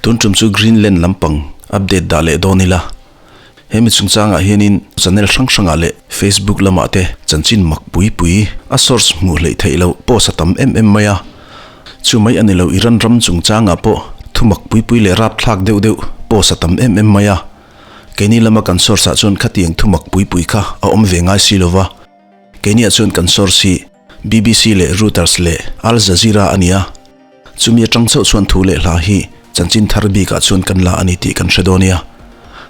Tun tum chu Greenland lampang update dah leh dawn ila. He mi chungchangah hianin channel hrang hrangah leh Facebook lamah te chanchin mak pui pui a source hmuh hleih theih loh post a tam em em mai a. Chu mai a ni lo Iran ram chungchangah pawh thu mak pui pui leh rapthlak deuh deuh post a tam em em mai a. Keini lama kan source ah chuan khatiang thu mak pui pui kha a awm ve ngai si lova. Keiniah chuan kan source hi BBC leh Reuters leh Al Jazeera a ni a. Chumi atang chauh chuan thu leh hla hi chanchin thar bikah chuan kan la a ni tih kan hre dawn nia.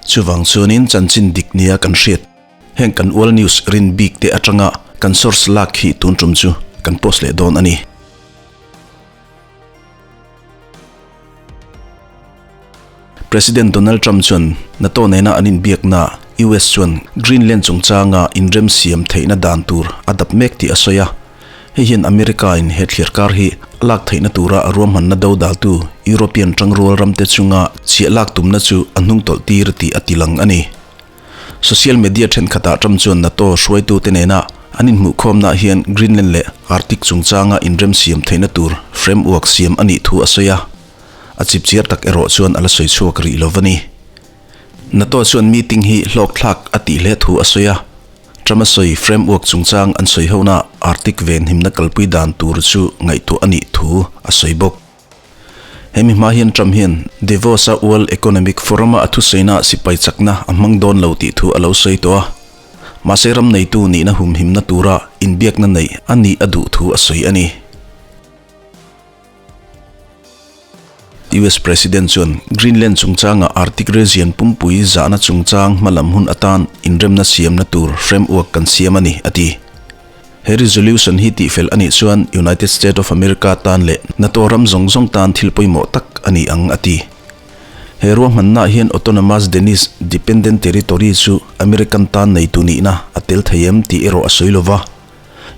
Chuvang chuanin chanchin dik nia kan hriat. Heng kan World News rin bik te atanga kan source lak hi tun tum chu kan post leh dawn a ni. President Donald Trump chuan NATO nena an inbiakna US chuan Greenland chungchanga inrem siam theihna dan tur a dap mek tih a sawi a. Hei hian America in he thliarkar hi a lak theihna tura a ruahmanna do daltu European tangrual ramte chunga chhiah lak tumna chu a hnungtawlh tir tih a tilang a ni. Social media thenkhatah Trump chuan NATO hruaitute nena an inhmuhkhawmnaah hian Greenland leh Arctic chungchanga inrem siam theihna tur framework siam a nih thu a sawi a. A chipchiar tak erawh chuan a la sawi chhuak rih lo va ni. NATO chuan meeting hi hlawkthlak a tih hle thu a sawi a. Trump a sawi framework chungchang an sawi hona Arctic venhimna kalpui dan tur chu ngaihtuah a nih thu a sawi bawk. Hemi hma hian Trump hian Davos-a World Economic Forum-a a thusawiinaah sipai chakna a hmang dawn lo tih thu a lo sawi tawh a. Mahse ram neitu nihna humhimna tura inbiakna neih a nih a duh thu a sawi a ni. US President chuan Greenland chungchanga Arctic region pumpui zahna chungchang hmalam hun atan inremna siamna tur framework kan siam a ni, a ti. He resolution hi tihfel a nih chuan United States of America tan leh NATO ram zawng zawng tan thil pawimawh tak a ni ang, a ti. He ruahmannaah hian Autonomous Danish Dependent Territory chu American tan neitu nihna a tel thei em tih erawh a sawi lo va.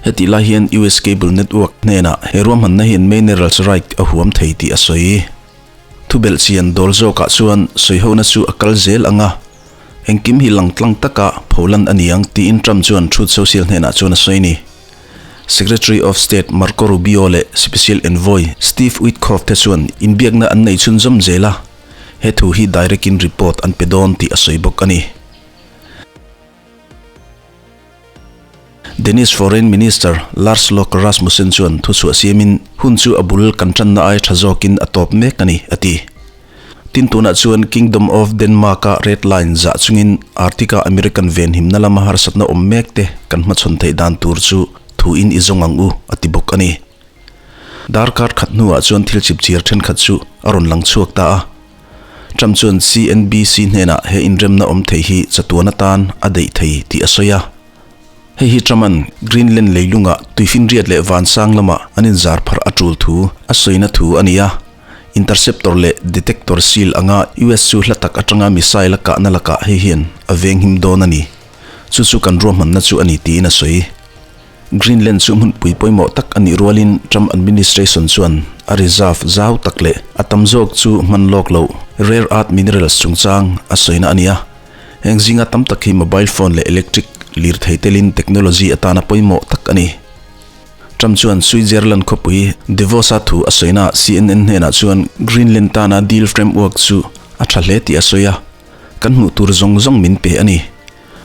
Hetih lai hian US Cable Network hnenah he ruahmanna hian minerals right a huam thei tih a sawi. Thubelh chian dawl zawkah chuan sawihona chu a kal zel ang a, engkim hi langtlang taka pholan a ni ang tiin Trump chuan Truth Social hnenah chuan a sawi ni. Secretary of State Marco Rubio leh Special Envoy Steve Witkoff te chuan inbiakna an nei chhunzawm zel a, he thu hi direct in report an pe dawn tih a sawi bawk a ni. Danish Foreign Minister Lars Lokke Rasmussen chuan thuchhuah siamin hun chu a bul kan tanna ai tha zawkin a tawp mek a ni, a ti. Tin tunah chuan Kingdom of Denmark-a Red Line zah chungin Arctic-a American venhimna lama harsatna awm mek te kan hmachhawn theih dan tur chu thuin i zawng ang u, a ti bawk a ni. Darkar khat hnuah chuan thil chipchiar thenkhat chu a rawn lang chhuak ta a. Trump chuan CNBC hnenah he inremna awm thei hi chatuan atan a deih thei tih a sawi a. Hei hi Trump-a'n Greenland leilungah tuifinriat leh vansang lama an inzar pharh a tul thu a sawina thu a ni a. Interceptor leh detector seal anga US chu hla tak atanga missile a kahna lakah hei hian a venghim dawn a ni. Chu chu kan ruahmanna chu a ni tiin a sawi. Greenland chu hmunpui pawimawh tak a nih rualin Trump administration chuan a reserve zau tak leh a tam zawk chu hman lawk loh rare earth minerals chungchang a sawina a ni a. Heng zinga tam tak hi mobile phone leh electric lirthei telin technology atana pawimawh tak a ni. Trump chuan Switzerland khawpui Davos-a thu a sawina CNN hnenah chuan Greenland tana deal framework chu a tha hle tih a sawi a, kan hmuh tur zawng zawng min pe a ni.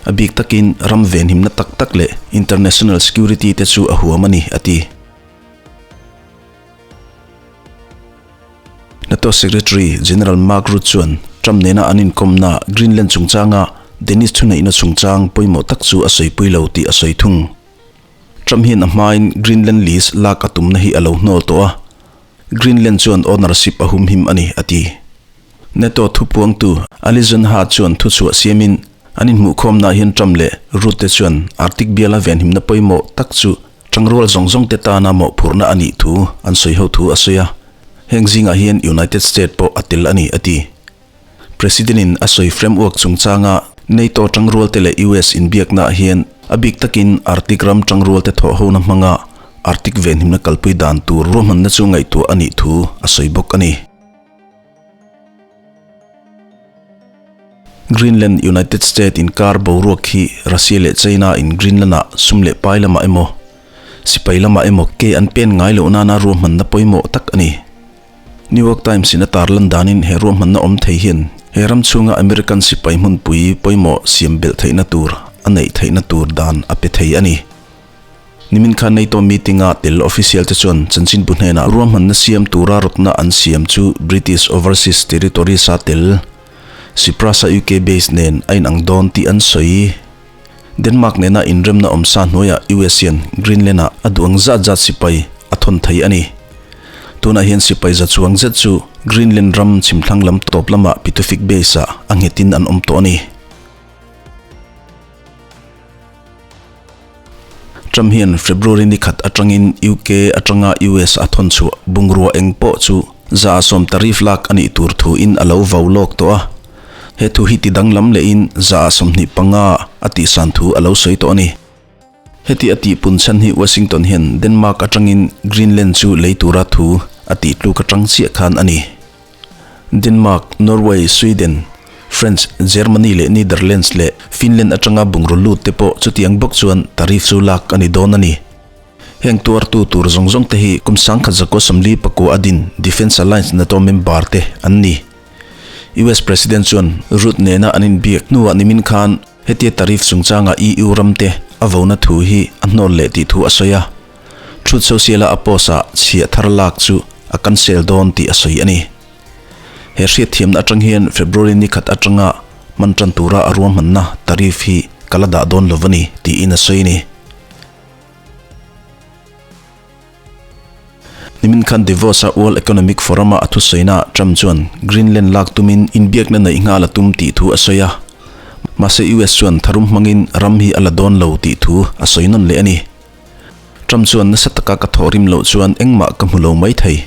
A bik takin ram venhimna tak tak leh international security te chu a huam a ni, a ti. NATO Secretary General Mark Rutte chuan Trump nena an inkawmna Greenland chungchanga Danish thuneihna chungchang pawimawh tak chu a sawipui lo tih a sawi thung. Trump hian a hmain Greenland lease lak a tumna hi a lo hnawl tawh a, Greenland chuan ownership a humhim a ni, a ti. NATO thupuangtu Alison Ha chuan thuchhuah siamin an inhmuhkhawmnaah hian Trump leh Rutte chuan Arctic biala venhimna pawimawh tak chu tangrual zawng zawng te tana mawhphurhna a nih thu an sawi ho thu a sawi a, heng zingah hian United States pawh a tel a ni, a ti. President-in a sawi framework chungchanga NATO tangrualte leh US inbiaknaah hian a bik takin Arctic ram tangrualte thawhhona hmanga Arctic venhimna kalpui dan tur ruahmanna chu ngaihtuah a nih thu a sawi bawk a ni. Greenland United States inkar boruak hi Russia leh China in Greenland ah sum leh pai lamah emaw, sipai lamah emaw ke an pen ngai loh nana ruahmanna pawimawh tak a ni. New York Times in a tarlan danin he ruahmanna awm thei hian he ram chhunga American sipai hmunpui pawimawh siam belh theihna tur a neih theihna tur dan a pe thei a ni. Nimin khan NATO meeting-a tel official te chuan chanchinbu hnenah ruahmanna siam tura rawtna an siam chu British Overseas Territories-a tel Cyprus-a UK base nen a inang dawn tih an sawi. Denmark nena inremna awmsa hnuaiah US hian Greenland-ah a duh ang zat zat sipai a thawn thei a ni. Tunah hian sipai za chuang zet chu Greenland ram chhimthlang lam tawp lamah Pituffik base-ah a nghetin an awm tawh a ni. Trump hian February ni khat atangin UK atanga US a thawn chhuah bungrua eng pawh chu 110 tariff lak a nih tur thuin a lo vau lawk tawh a. He thu hi ti danglam lehin 25% a tihsan thu a lo sawi tawh a ni. Heti a tihpun chhan hi Washington hian Denmark atangin Greenland chu lei tura thu a tihtluk atang chiah khan a ni. Denmark, Norway, Sweden, French, Germany leh Netherlands leh Finland atanga bungraw lut te pawh chutiang bawk chuan tariff chu lak a ni dawn a ni. Heng tuartu tur zawng zawng te hi kum 1949 a din Defence Alliance NATO member te an ni. US President chuan Rutte nena an inbiak hnuah nimin khan hetia tariff chungchanga EU ram te a vona thu hi a hnawl leh tih thu a sawi a. Truth Social-a a post-ah chhiah thar lak chu a cancel dawn tih a sawi a ni. He hriatthiamna atang hian February ni khat atanga hman tan tura a ruahmanna tariff hi ka la dah dawn lo a ni tiin a sawi a ni. Nimin khan Davos-a World Economic Forum-a a thusawina Trump chuan Greenland lak tumin inbiakna neih nghal a tum tih thu a sawi a. Mahse US chuan tharum hmangin ram hi a la dawn lo tih thu a sawi nawn leh a ni. Trump chuan nasa taka ka thawh rim loh chuan engmah ka hmu lo mai thei.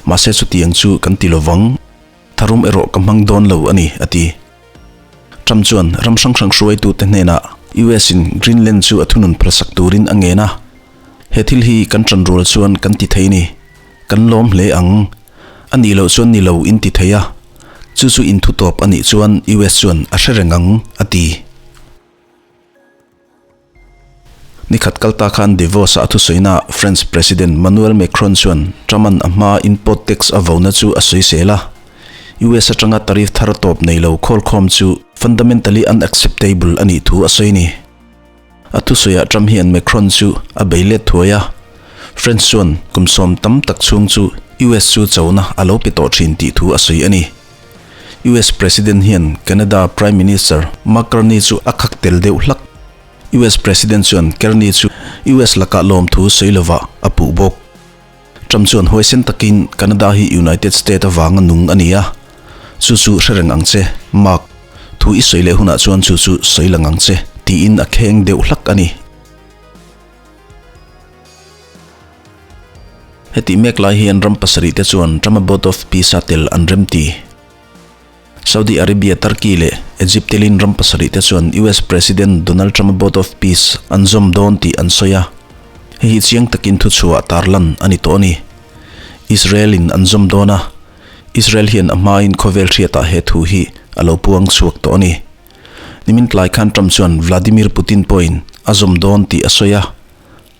Mahse chutiang chu kan ti lovang. Tharum erawh ka hmang dawn lo a ni, a ti. Trump chuan ram hrang hrang hruaitute hnenah US in Greenland chu a thunun phalsak turin a ngen a. He thil hi kan ṭan rual chuan kan ti thei ni. Kan lawm hle ang. A nih loh chuan ni lo in ti thei a. Chu chu inthutawp a nih chuan US chuan a hre reng ang, a ti. Nikhat kal ta khan Davos-a a thusawiinaah French President Manuel Macron chuan Trump-a'n a hmaa import tax a vona chu a sawisel a, US atanga tariff thar tawp nei lo khawlkhawm chu fundamentally unacceptable a nih thu a sawi a ni. A thusawiah Trump hian Macron chu a bei let thuai a, French chuan kum sawm tam tak chhung chu US chu chona a lo pe tawh thin tih thu a sawi a ni. US President hian Canada Prime Minister Mark Carney chu a khak tel deuh hlak. US President chuan Carney chu US lakah lawmthu sawi lovah a puh bawk. Trump chuan huaisen takin Canada hi United State avanga nung a ni a, chu chu hre reng ang che, Mark. Thu i sawi leh hunah chuan chu chu sawi lang ang che, tiin a kheng deuh hlak a ni. Heti mek lai hian ram pasarih te chuan Trump-a Board of Peace-a tel an remti. Saudi Arabia, Turkey leh Egypt telin ram pasarih te chuan US President Donald Trump-a Board of Peace an zawm dawn tih an sawi a, hei hi chiang takin thuchhuah tarlan a ni tawh a ni. Israel-in an zawm dawn a, Israel hian a hmain khawvel hriatah he thu hi a lo puang chhuak tawh a ni. Nimin tlai khan Trump chuan Vladimir Putin pawhin a zawm dawn tih a sawi a,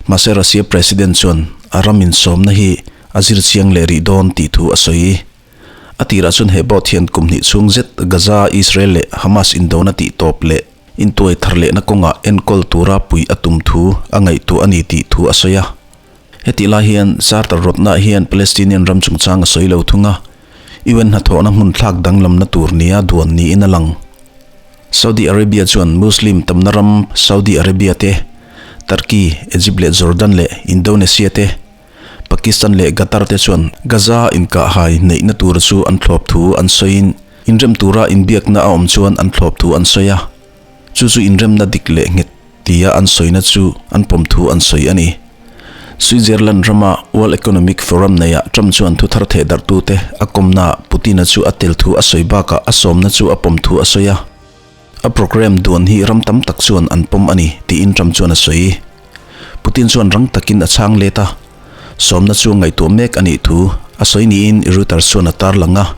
Mahse Russia President chuan a ram insawmna hi a zir chiang leh rih dawn tih thu a sawi. A tirah chuan he boat hian kum hnih chhung zet Gaza, Israel leh Hamas indona tih tawp leh intuai thar lehna kawngah enkawl tura puih a tum thu a ngaihtuah a ni tih thu a sawi a. Hetih lai hian Charter rawtnaah hian Palestinian ram chungchang a sawi lo thung a, UN hnathawhna hmun thlak danglamna tur nia duan niin a lang. Saudi Arabia chuan Muslim tamna ram Saudi Arabia te, Turkey, Egypt leh Jordan leh Indonesia te, Pakistan leh Qatar te chuan Gaza inkahhai neihna tur chu an thlawp thu an sawiin inrem tura inbiakna a awm chuan an thlawp thu an sawi a, chu chu inremna dik leh nghet tia an sawina chu an pawm thu an sawi a ni. Switzerland rama World Economic Forum neiah Trump chuan thu thar theh darhtute a kawmnaah Putin-a chu a tel thu a sawi bakah a sawmna chu a pawm thu a sawi a. A program duan hi ram tam tak chuan an pawm a ni, tiin Trump chuan a sawi. Putin chuan rang takin a chhang let a, sawmna chu ngaihtuah mek a nih thu a sawi niin Reuters chuan a tarlang a.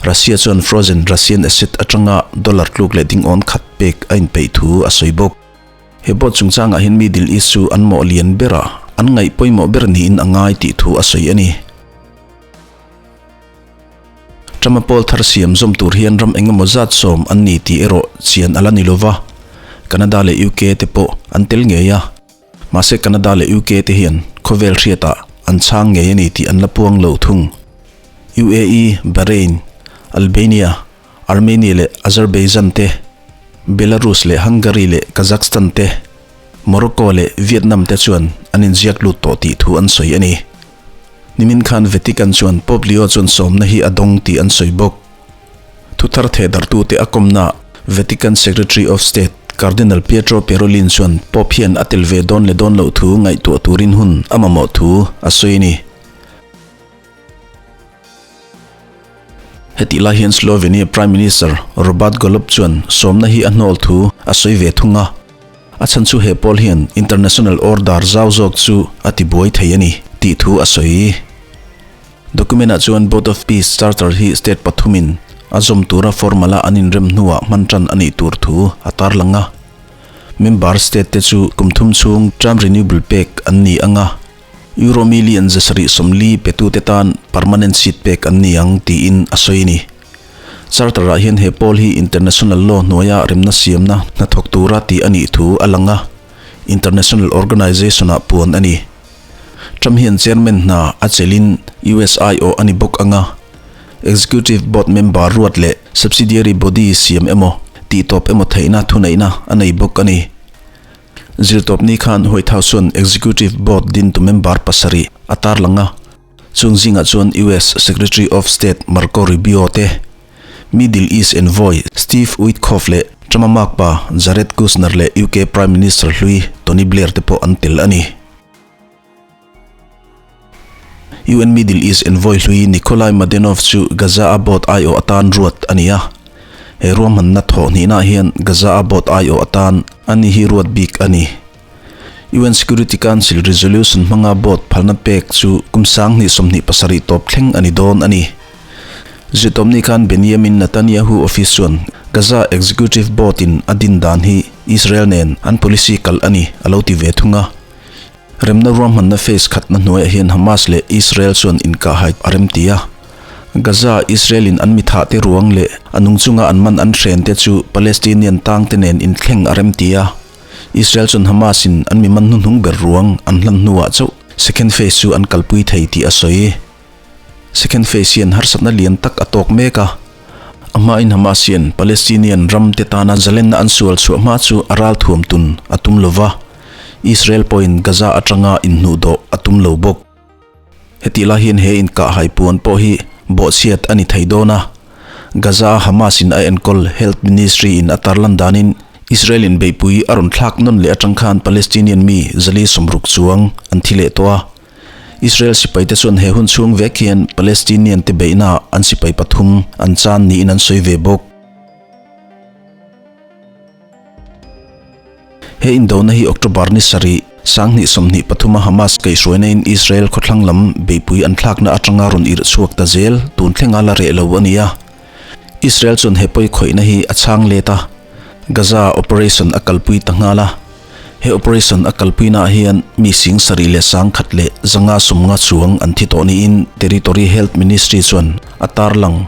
Russia chuan frozen Russian asset atanga dollar tluk leh dingawn khat pek a inpeih thu a sawi bawk. He boat chungchangah hian Middle East chu an mawh lian ber a, an ngaih pawimawh ber niin a ngai tih thu a sawi a ni. Trump-a pawl thar siam zawm tur hian ram engemaw zat sawm an ni tih erawh chian a la ni lova, Canada leh UK te pawh an tel ngei a. Mahse Canada leh UK te hian khawvel hriatah an chhang ngei a ni tih an la puang lo thung. UAE, Bahrain, Albania, Armenia leh Azerbaijan te, Belarus leh Hungary leh Kazakhstan te, Morocco leh Vietnam te chuan an inziak lut tawh tih thu an sawi a ni. Nimin khan Vatican chuan Pope Leo chuan sawmna hi a dawng tih an sawi bawk. Thuthar thehdarhtute a kawmnaah Vatican Secretary of State Cardinal Pietro Parolin chuan Pope hian a tel ve dawn leh dawn loh thu ngaihtuah turin hun a mamawh thu a sawi a ni. Hetih lai hian Slovenia Prime Minister Robert Golob chuan sawmna hi a hnawl thu a sawi ve thung a, a chhan chu he pawl hian international order zau zawk chu a tibuai thei a ni tih thu a sawi. Document-ah chuan Board of Peace Charter hi state pathumin a zawm tura formal-a an inrem hnuah hman tan a nih tur thu a tarlang a. Member state te chu kum thum chhung term renewable pek an ni ang a. Euro million 740 petute tan permanent seat pek an ni ang tiin a sawi a ni. Charter-ah hian he pawl hi international law hnuaia remna siamna hnathawk tura tih a nih thu a lang a, international organization-ah puan a ni. Trump hian chairman hna a chelhin USIO a ni bawk ang a, executive board member ruat leh subsidiary body siam emaw tihtawp emaw theihna thuneihna a nei bawk a ni. Zirtawpni khan White House chuan Executive Board dintu member pasarih a tarlang a, chung zingah chuan US Secretary of State Marco Rubio te, Middle East envoy Steve Witkoff leh Trump-a makpa Jared Kushner leh UK Prime Minister hlui Tony Blair te pawh an tel a ni. UN Middle East envoy hlui Nikolai Mladenov chu Gaza-a board aiawh atan ruat a ni a. He ruahmanna thawh hnihnaah hian Gaza-a board aiawh atan a ni hi ruat bik a ni. UN Security Council resolution hmanga board phalna pek chu kum 2027 tawp thleng a ni dawn a ni. Zirtawpni khan Benjamin Netanyahu office chuan Gaza Executive Board-in a din dan hi Israel nen an policy kalh a ni a lo ti ve thung a. Remna ruahmanna phase khatna hnuaiah hian Hamas leh Israel chuan inkahhai a remti a. Gaza, Israel-in an mithah te ruang leh a nung chunga an man an hren te chu Palestinian tang te nen inthleng a remti a. Israel chuan Hamas-in an mi man hnuhnung ber ruang an hlan hnuah chauh second phase chu an kalpui thei tih a sawi. Second phase hian harsatna lian tak a tawk mek a. A hmain Hamas hian Palestinian ram te tana zalenna an sual chhuah hma chu a ral thuam tun a tum lo va, Israel pawhin Gaza atanga inhnuhdawh a tum lo bawk. Hetih lai hian he inkahhai puan pawh hi bawhchhiat a ni thei dawn a. Gaza-a Hamas-in a enkawl Health Ministry-in a tarlan danin Israel-in beihpui a rawn thlak nawn leh atang khan Palestinian mi 460 chuang an thi leh tawh a. Israel sipaite chuan he hun chhung vek hian Palestinian te beihnaah an sipai pathum an chan niin an sawi ve bawk. He indona hi October ni sarih, 2023 a Hamas kaihhruaina in Israel khawthlang lam beihpui an thlakna atanga rawn irh chhuak ta zel tun thlenga la reh lo a ni a. Israel chuan he pawi khawihna hi a chhang let a, Gaza operation a kalpui ta nghal a. He operation a kalpuinaah hian mi 71,150 chuang an thi tawh niin Territory Health Ministry chuan a tarlang.